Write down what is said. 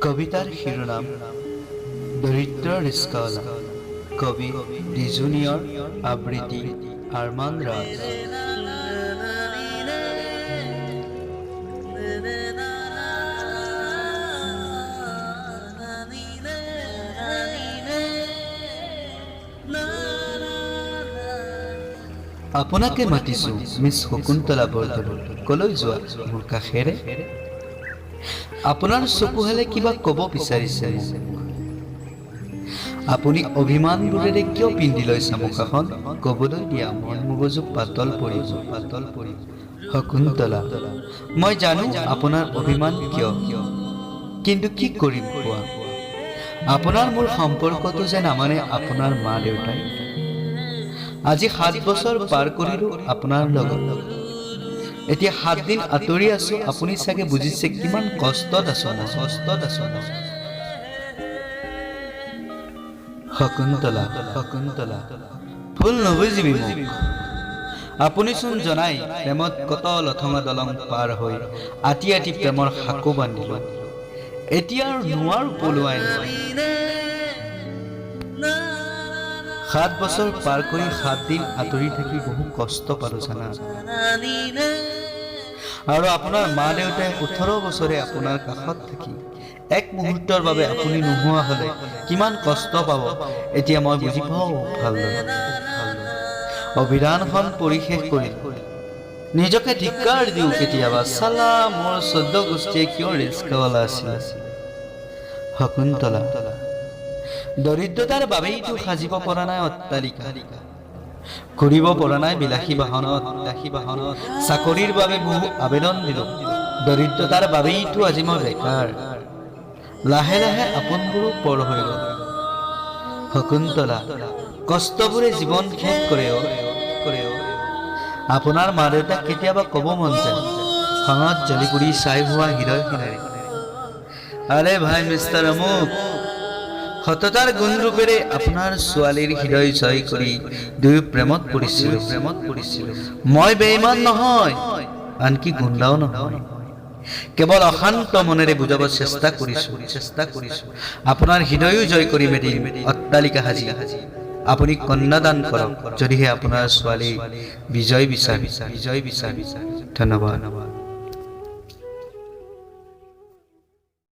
কবিতাৰ শিৰোনাম দৰিদ্ৰ ৰিস্কাৱালা। কবি ডিজুনিয়ৰ, আবৃত্তি আৰমান ৰাজ। আপোনাকে মাতিছো মিছ শকুন্তলা বৰদলৈ, কলৈ যোৱা মোৰ কাষেৰে? আপোনাৰ চকুহালে কিবা ক'ব বিচাৰিছে মোক। আপুনি অভিমানবোৰেৰে কিয় পিন্ধি লৈছা মুখাখন? ক'বলৈ দিয়া, মন মগজু পাতল পৰিব, পাতল পৰিব। শকুন্তলা, মই জানো আপোনাৰ অভিমান কিয়, কিন্তু কি কৰিম কোৱা? আপোনাৰ মোৰ সম্পৰ্কটো যে নামানে আপোনাৰ মা দেউতাই। আজি 7 বছৰ পাৰ কৰিলো আপোনাৰ লগত, এতিয়া 7 দিন আঁতৰি আছো। আপুনি চাগে বুজিছে কিমান কষ্টত আছো মই, কষ্টত আছো মই। শকুন্তলা, শকুন্তলা, ভুল নুবুজিবি মোক। আপুনিচোন জনাই, প্ৰেমত কত লঠঙা দলং পাৰ হৈ আটি আটি প্ৰেমৰ সাঁকো বান্ধিলো। এতিয়া আৰু নোৱাৰো পলুৱাই নিব। 7 বছৰ পাৰ কৰি 7 দিন আঁতৰি থাকি বহু কষ্ট পালো জানা। আৰু আপোনাৰ মা দেউতাই 18 বছৰে আপোনাৰ কাষত থাকি এক মুহূৰ্তৰ বাবে আপুনি নোহোৱা হ'লে কিমান কষ্ট পাব, এতিয়া মই বুজি পাওঁ ভালদৰে। অভিধানখন পঢ়ি শেষ কৰিলো। নিজকে ধিক্কাৰ দিওঁ কেতিয়াবা, চালা মোৰ 14 গোষ্ঠীয়ে কিয় ৰিস্কাৱালা আছিল। শকুন্তলা, দৰিদ্ৰতাৰ বাবেইতো সাজিব পৰা নাই অট্টালিকা, ঘূৰিব পৰা নাই বিলাসী বাহনত, বিলাসী বাহনত। চাকৰিৰ বাবে বহু আবেদন দিলোঁ, দৰিদ্ৰতাৰ বাবেইতো আজি মই বেকাৰ। লাহে লাহে আপোনবোৰো পৰ হৈ গ'ল। শকুন্তলা, কষ্টবোৰে জীৱন শেষ কৰে অ, কৰে অ। আপোনাৰ মা দেউতাক কেতিয়াবা ক'ব মন যায়, খঙত জ্বলি পুৰি ছাই হোৱা হৃদয়খনেৰে, আৰে ভাই মিষ্টাৰ অমুক, সততাৰ গুণৰূপেৰে আপোনাৰ ছোৱালীৰ হৃদয় জয় কৰি দুয়ো প্ৰেমত পৰিছিলো, প্ৰেমত পৰিছিলো। মই বেইমান নহয়, আনকি গুণ্ডাও নহয়। কেৱল অশান্ত মনেৰে বুজাব চেষ্টা কৰিছো, চেষ্টা কৰিছো। আপোনাৰ হৃদয়ো জয় কৰিম এদিন অট্টালিকা সাজি। আপুনি কন্যাদান কৰক, যদিহে আপোনাৰ ছোৱালী বিজয় বিচাৰে, বিজয় বিচাৰে। ধন্যবাদ।